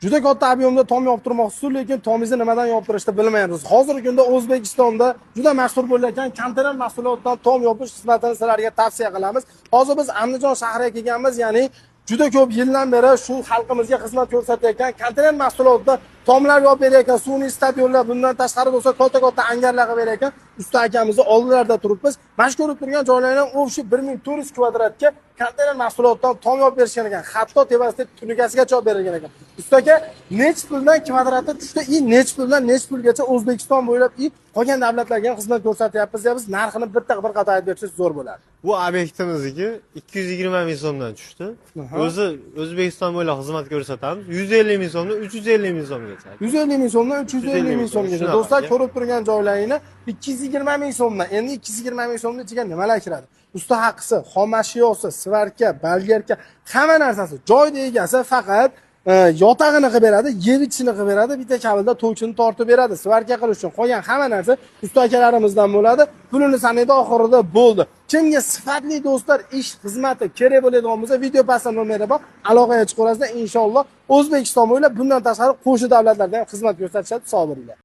Juda katta объем da tom yoptirmoqchisiz, lekin tomingizni nimadan yoptirishni bilmayapsiz. Hozirgi kunda O'zbekistonda juda mashhur bo'layotgan konteyner mahsulotdan tom yopish xizmatini sizlarga tavsiya qilamiz. Hozir biz Andijon shahriga kelganmiz, ya'ni juda ko'p yildan beri shu xalqimizga xizmat ko'rsatayotgan konteyner mahsulotida tomlar yopib berayotgan, sun'iy stadionlar, bundan tashqari bo'lsa katta-katta angarlar qilib berayotgan usta akamizni oldilarida turibmiz. Mana shu ko'rib turgan joylardan общий 1400 kvadratga konteyner mahsulotdan tom yopib berishgan ekan. Hatto tepasida tunukasigacha olib berilgan ekan. Usta aka, nechi puldan kvadrati tushdi и nechi puldan nechi pulgacha O'zbekiston bo'ylab и qolgan davlatlarga ham xizmat ko'rsatyapmiz deyapmiz. Narxini bitta bir qator aytib bersangiz zo'r bo'ladi. Bu obyektimizniki 220 ming so'mdan tushdi. O'zi O'zbekiston bo'ylab xizmat ko'rsatamiz. 150 ming so'mdan 350 ming so'mgacha. 150 ming so'mdan 350 ming so'mgacha. Shunaqa. Do'stlar, Aka. ko'rib turgan joylaringni 220 ming so'mdan. Endi 220 ming so'mni ichiga nimalar kiradi? Usta haqisi, xomashyosi, сварка, болгарка, hamma narsasi. Joyni egasi faqat yotag'ini qilib beradi, yeb ichishini qilib beradi, bitta kabelda tokchini tortib beradi, сварка qilish uchun. Qolgan hamma narsa usta akalarimizdan bo'ladi. Pulini sanaydi, oxirida bo'ldi. Kimga sifatli, do'stlar, ish xizmati kerak bo'ladigan bo'lsa, video pastda nomeri bor. Aloqaga chiqaverasizlar, inshaalloh O'zbekiston bo'ylab, bundan tashqari qo'shni davlatlarda ham xizmat ko'rsatishadi. Sog' bo'linglar.